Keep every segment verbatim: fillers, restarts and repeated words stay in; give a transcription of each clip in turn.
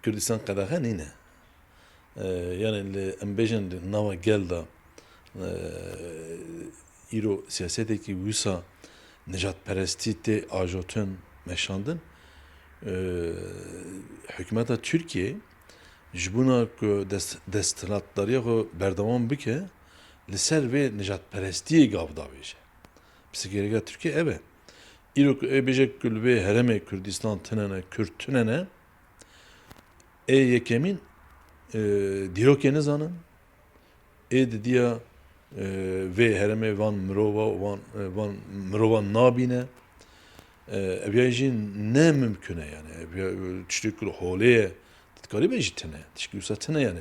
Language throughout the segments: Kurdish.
Kurdistan qedexe nîne. E, yani li, em bêjin li nava gel de, e, îro siyasetekî wisa nijadperestî tê ajotin, meşandin. E, hikûmeta Tirkiyê ji bona ku dest-, desthilatdariya xwe berdewam bike, li ser vê nijadperestiyê gav davêje. Pirsgirêka Tirkiyê ev e. Îro ku ê bêje ku li vê herêmê Kurdistan tune ne, Kurd tune ne, ê yekemîn, e, dîrokê nizanin, ê didiya, e, vê herêmê van mirova, van, e, van mirovan nabîne. E, ev ya jî ne mimkun e yani. Ev ya, e, tiştê ku li holê ye, tu dikarî bêjî tune. Tişkî wisa tune yani.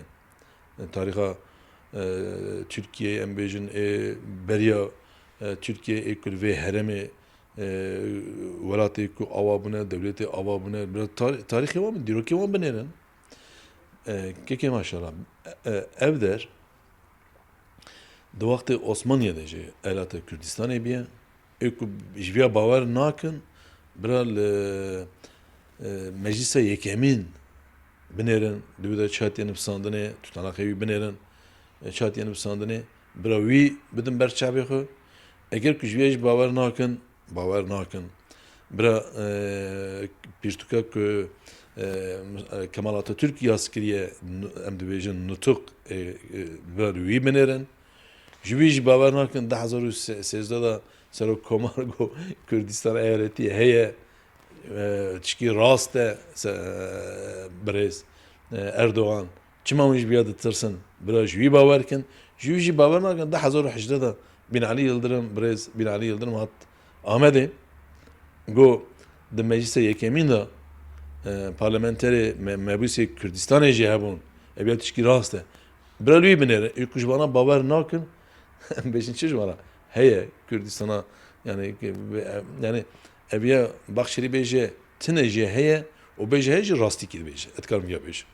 E, tarîxa, e, Tirkiyeyê em bêjin, ê beriya, e, Tirkiye ê ku li vê herêmê, e, welatê ku ava bûne, dewletê ava bûne, biraz tar-, tarîxê wan, dîrokê wan binêrin. E, kekê maşallah, e, ev der di wextê Osmaniye de jî elata Kurdistanê bûye. Ê ku ji viya bawer nakin, bira li, e, Meclisa Yekemîn binêrin, di wî de çi hatiye nivîsandinê, tutanaxê wî binêrin, e, çi hatiye nivîsandinê, bira wî bidin ber çavê xwe. Eger ku ji viya jî bawer nakin, bawer nakin. Bira, e, pirtûka ku, e, Kemal Atatürk yaz kiriye, nu-, em dibêjin nutuk, e, e, bira li wî binêrin. Ji wî jî bawer nakin, du hezar û sêzdeh de Serokkomar got, Kurdistan eyaletî heye, e, tişkî rast e, se-, e, birêz, e, Erdogan. Çima hûn ji vîya ditirsin? Bira ji wî bawer kin. Ji wî jî bawer nakin, du hezar û hejdeh de Binalî Yildirim, birêz Binalî Yildirim hat Amedê. Got, di Meclisa Yekemîn de, e, parlamenterê me-, mebûsê Kurdistanê jî hebûn. Ev ya tişkî rast e. Bira li wî binêre. Ê ku ji vana bawer nakin, em bêjin çi ji vana? Heye Kurdistana, yani, yani, ev ya Baxşerî bêje, tune jê heye, û bêje heye jî rastîkî dibêje. Ez dikarim viya bêjim.